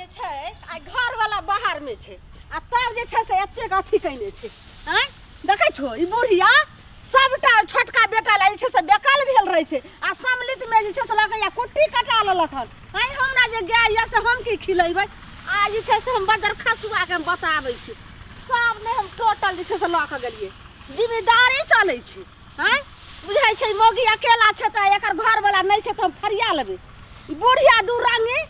जे छै आ घर वाला बाहर में छै आ तब जे छै से एतेक अथी कयने छै। आँय देखै छो ई बुढ़िया सबटा छोटका बेटा ला जे छै से बेकल भेल रहै छै आ सम्मिलित में जे छै से लगैया कुट्टी कटा लेलक हन। आँय हमरा जे गाय यऽ से हम की खिलेबै? आ जे छै से हम बजर खसुआ के हम बताबै छी, सब नहि हम टोटल जे छै से लऽ कऽ गेलियै, जिम्मेदारी चलै छै। आँय बुझाइ छै मौगी अकेला छै तऽ एकर घरवला नहि छै तऽ हम फरिया लेबै। ई बुढ़िया दू रंगी,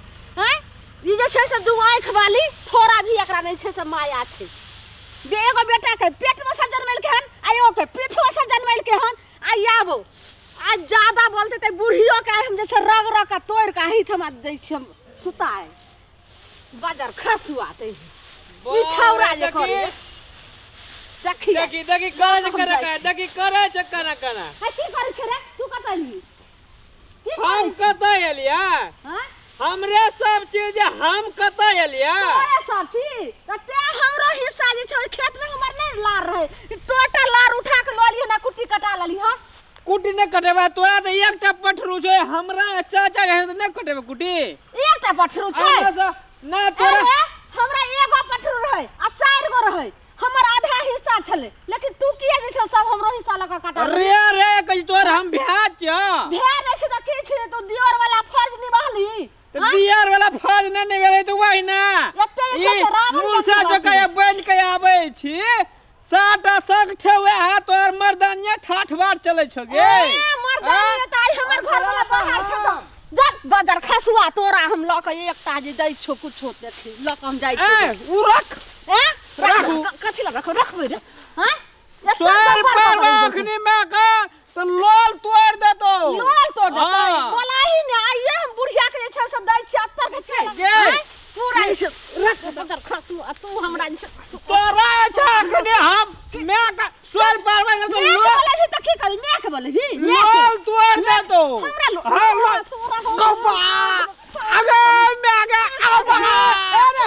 आँय ई जे छै से दू आँखि वाली, थोड़ा भी एकरा नहि छै से माया छै। एगो बेटा के पेट में से जनमेलकै हन आ एगो के पीठो से जनमेलकै हन। आ आबो आ ज्यादा बोलते तऽ बुढ़ियो के हम जे छै रग रग के तोड़ि के एहिठमा दै छियै हम सुताए। बजर खसुआ तै ई छौड़ा जे करे देखी देखी देखी करे छै करे करे देखी करे छै कना कना। है की करे छै रे? तू कतऽ एलही? हम कतऽ एलियै? हमरे सब चीज हम कतऽ एलियै? तोरे सब चीज तऽ तें हमरो हिस्सा जे छै खेत में हमर नहि लार रहे, टोटल लार उठा के लऽ लिहऽ ना कुट्टी कटा लेली। हँ कुट्टी नहि कटेबै तोरा तऽ एकटा पठरू छै, हमरा चाचा के तऽ नहि कटेबै कुट्टी। एकटा पठरू छै ना तोरा? हमरा एगो पठरू रहै आ चारि गो रहै, हमर आधा हिस्सा छलै, लेकिन तू किया जे छै सब हमरो हिस्सा लऽ कऽ कटा? रे रे कहि तोर हम भ्या छियौ। भ्या नहि छै तऽ की छै? तू दियर वाला फर्ज निभाली। तऽ दियर वाला फर्ज नहि निभेलै तऽ वही ना एते जे छै से रावण मुलसा जकाँ बनि के आबै छी साटा संगठे वएह तोहर मर्दानिया ठाठ बाट चलै छौ गे। मर्दानी तऽ आइ हमर घर वाला बाहर छै तऽ चल बजर खसुआ तोरा हम लऽ कऽ एकटा जे दै छौ कुछो देखी लऽ कऽ हम जाइ छी। उ रख राखू कथी लग रखो? रखबै रे। हां तोर पर अखनी में का तो लोल तोड़ देतो, लोल तोड़ देतो। बोला ही ने आइए हम बुढ़िया के जे छै से दै छी अत्तर के छै पूरा रख बजर खसुआ तू हमरा तोरा छै अखनी हम मैं का स्वर पर में तो लोल बोले भी त की करी? मैं के बोले भी लोल तोड़ देतो हमरा लोल गप्पा अगे मैं आगे आओ बगा अरे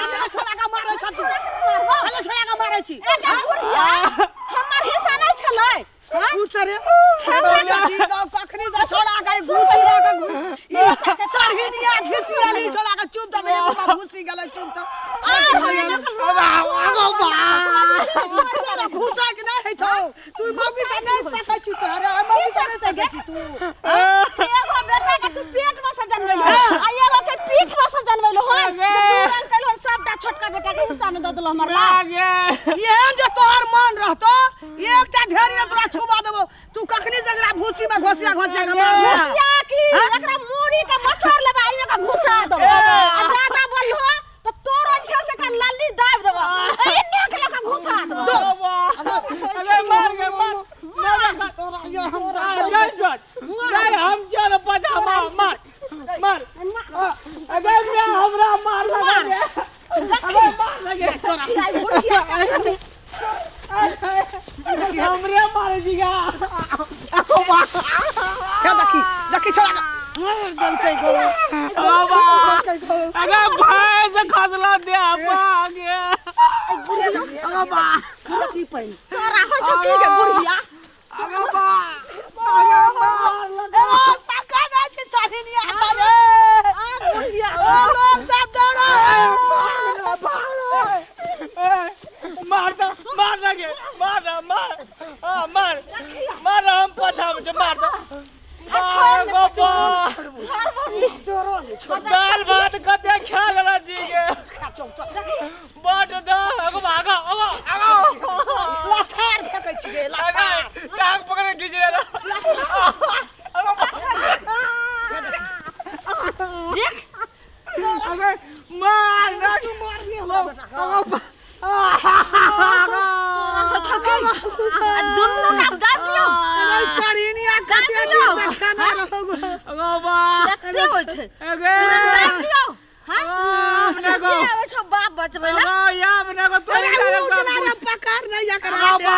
अरे छोड़ा के मारै छ तू, अरे छोड़ा के मारै छी। बुढ़िया हमर हिस्सा नहि छलै। रे कखनी से छोड़ा के घुसी के सरहिनिया घिसियाली छोड़ा के चुप दे बाबा घुसी गेलै चुप त घुसा के नहि है छौ तू मौगी से नहि सकै छी तू। अरे मौगी से नहि सकै छी तू। एगो बेटा के तू पेट में से जनमेलहो आ एगो के पीठ में से जनमेलहो हन, जे दू रंग कैलहो सबटा छोटका बेटा के हिस्सा में दऽ देलहो हमर लाल। एहन जे तोहर मन रहतो एकटा ढेरी तोरा छुबा देबो। तू कखनी से एकरा भूसी में घोसिया घोसिया के मार घोसिया की एकरा मूड़ी के मचोर लेबा एमे के घुसा देबो आ दादा बोलहो त तोरो छै से के लल्ली दाबि देबो एने के लके घुसा देबो। अरे मार के मार तोरा यो हम नहीं हम चल पचा मार मार मार। अबे मैं हमरा मार लगा रे, अबे मार लगे तोरा हमरे मारे जीगा। क्या देखी देखी छोड़ा के मार देलकै गो। बाबा अगे भाई से खसला दे आगे। अगे बा की पैन तोरा हो छौ की गे बुढ़िया? अगे बा अगे मार लगा ए सका नै छै साहिनिया रे। आ बुढ़िया ओ लोग सब दौड़ो मार दे मार लगे मार दे मार हां मार मार हम पाछा में मार दे। दाल भात कते खा लेला जी के बड द अगो भागा अगो अगो लथार फेकै छी गे लथार टांग पकड़ के घीच लेला। अगो देख अगे मार ना तू मारनी हमरा बेटा अगो दुनू के दऽ दियौ। सरहिनिया कते दिन से खाना रहौ अगो बा एते होइ छै अगे दऽ दियौ। हां अपने को आबै छौ बाप बचबै ला। अगो या अपने को तोरी अरे उठना रे पकड़ नहीं एकरा। अगो बा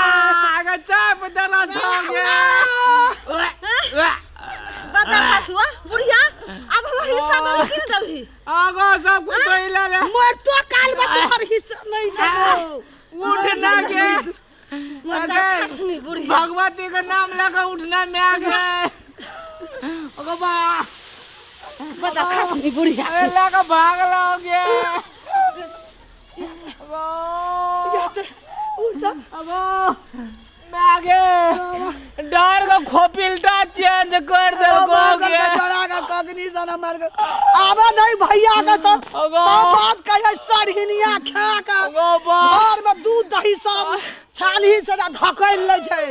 अगे चाप देला छौ गे। बता खसुआ बुढ़िया अब हम हिस्सा देबी कि देबी? आगो सब कुछ तो ले ले मर तो काल में तोहर हिस्सा नहीं देबो। उठना के खसनी बुढ़िया भगवती के नाम लेके उठना में आ गए। अगो बा बता खसनी बुढ़िया अरे लगा भागलो गे अबो उठ अबो मैं आगे डर को खोपिलटा चेंज कर देलको गे चढ़ा के कगनी सन मर गए आवे नहीं भैया के तो अगो। सब बात कहे सरहिनिया खा के अगो बा। घर में दूध दही सब छालही से धकेल लै छै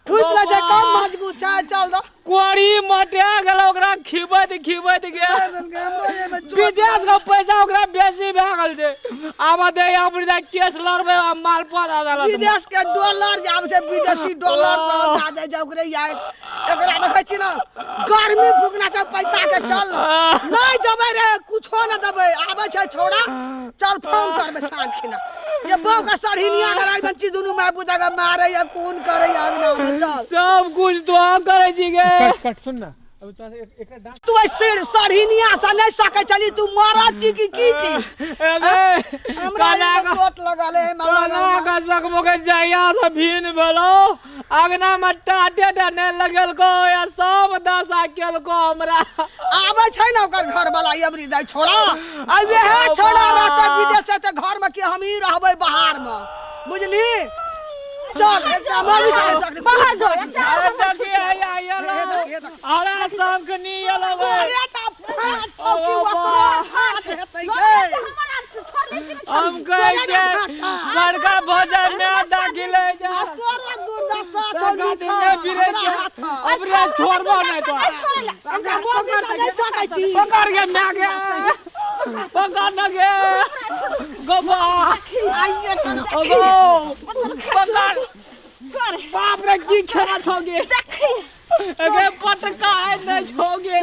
ठुस लै छै कम मजबूत छै चल दो कोड़ी मटा गेल ओकरा खिबैत खिबैत गेल हमरो एहिमे चोट विदेश के पैसा ओकरा बेसी भए गेल छै आब दे अपने केस लड़बै आ माल पद अदालत में। विदेश के डॉलर जे आबै छै विदेशी डॉलर सब दए दै छै ओकरे या एकरा देखै छी ने गर्मी फूकना छै पैसा के चल नहि देबै रे कुछो नहि देबै आबै छै छौड़ा चल फोन करबै साँझ खिना ये बहू के सरहिनिया के राखि छी दुनू माय पुता के मारे या कोन करे या अंगना में चल सब कुछ तो करै छी गे कट कट सुन ना अब तोरा एकरा डांट तू ऐसे सरहिनिया से नहीं सकै छली तू मरद छी की की छी अगे हमरा कना एगो चोट लगल है हमरा कना का सकबो के जहिया से भीन भेलो अगना में टाटे टा नहि लगेलको या सब दशा केलको हमरा आबै छै ने ओकर घर वाला अबरी दाइ छोड़ा आ वएह छोड़ा रहतै विदेश से तऽ घर में कि हम ही रहबै बाहर में बुझली चल एकरा मरी सकै सकली बाहर जो एकटा अरे देखी आया आया हे देख, हे देख। अरे शंखनी एलो अरे तऽ फाट छौ कि ओकरो फाट हेतै गे हमर आर छोड़ ले कि हम कहै छै बड़का भोजन में दाखिल ले जा आ तोरा दुर्दशा छौ तका दिन लिखल नहि बिरै हमरा छै हाथ। अपने छोड़बो नहि तो एकरा मौगी तऽ नहि सकै छी पकड़ गे my गे पकड़ न गे गोबा आइए कना अगो पकड़ कर बाप रे की खेला छोगे देखी अगे पटका है नहीं छोगे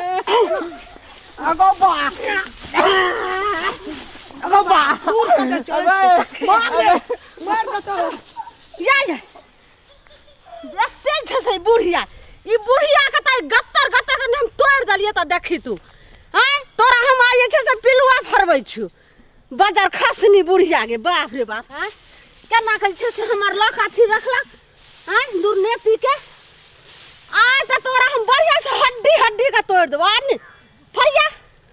अगो बा अगो बा दूर कऽ चलै अबे छै मार रे मार दे तो या या देखते छै से बुढ़िया ई बुढ़िया के तऽ गत्तर गत्तर के हम तोड़ि देलियै तऽ देखी तू आँय तोरा हम आइ जे छै से पिलुआ फरबै छु बजर खसनी बुढ़िया के बाप रे बाप आँय केना के जे छै से हमर लक अथी रखलक आँय दुर्नेती के आइ तऽ तोरा हम बढ़िया से हड्डी हड्डी के तोड़ि देबो आ ने फरिया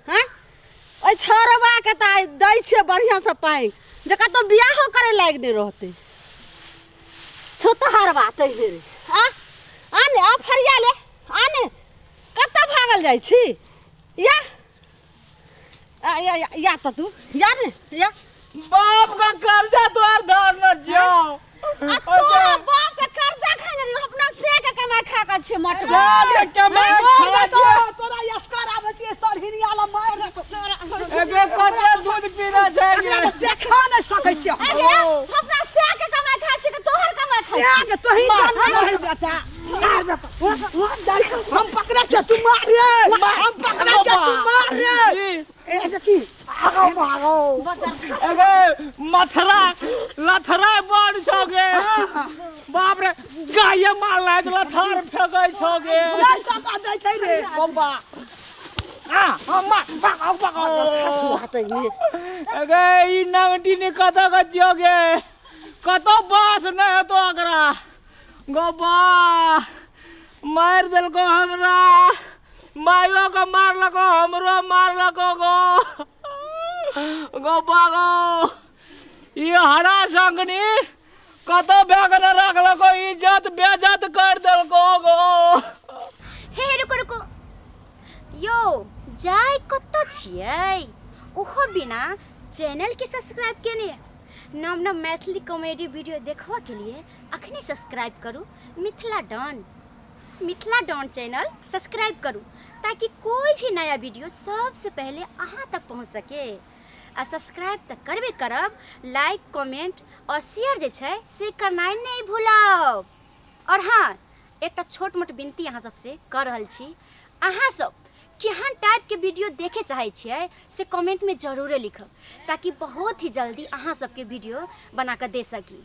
आँय ओहि छोड़बा के तऽ आइ दै छियै बढ़िआँ से पानि जे कतहु बियाहो करे लायक नहि रहतै छुतहरबा तै बेर आ आ ने आ फरिया ले आ ने कतऽ भागल जाइ छी या आ या या या तऽ तू या ने या बाप का कर्जा तोहर धर न जाओ आ तोरा बाप के कर्जा खाने रही अपना से के कमाई खा के छी मटवा के कमाई खा तोरा तोरा यसकर आबै छियै सरहिनिया ला मार दे तोरा एगे कते दूध पीना छै एकरा तऽ देखा नहि सकै छियै हम। अरे अपना से के कमाई खा छी के तोहर कमाई खा छी त्याग तोही जान नहीं बेटा हम पकड़े छे तू मार रे हम पकड़े छे तू मार रे ए देखी भागो भागो एगे मथरा लथरा बड़ छगे बाप रे गाय मार लाग लथर फेकै छगे नहीं सका दै छै रे बम्बा आ हम मार भागो भागो खसुआ तै ने एगे ई नंगटी ने कतऽ के छियोगे कतौ बास नहि हेतो एकरा गोबा मारि देलको हमरा माइयो के मारलको हमरो मारलको गो गोबा गो ई हरा संगनी कतौ बैग न रखलको इज्जत बेइज्जत कर देलको गो हे हे रुको रुको यौ जाय कतऽ छियै ओहो बिना चैनलके सब्सक्राइब केने नव नव मैथिली कॉमेडी वीडियो देखबऽके लिए अखने सब्सक्राइब करू Mithila Don Mithila Don channel subscribe करू ताकि कोई भी नया वीडियो सबसे पहले अहाँ तक पहुँच सके आ सब्सक्राइब तऽ करबे करब लाइक कमेंट आओर शेयर जे छै से करनाइ नहि भूलब आओर हँ एकटा छोट मोट विनती अहाँ सबसे कऽ रहल छी अहाँ सब केहन टाइपके वीडियो देखे चाहै छियै से कमेंटमे जरूरे लिखब ताकि बहुत ही जल्दी अहाँ सबके वीडियो बना कऽ दे सकी।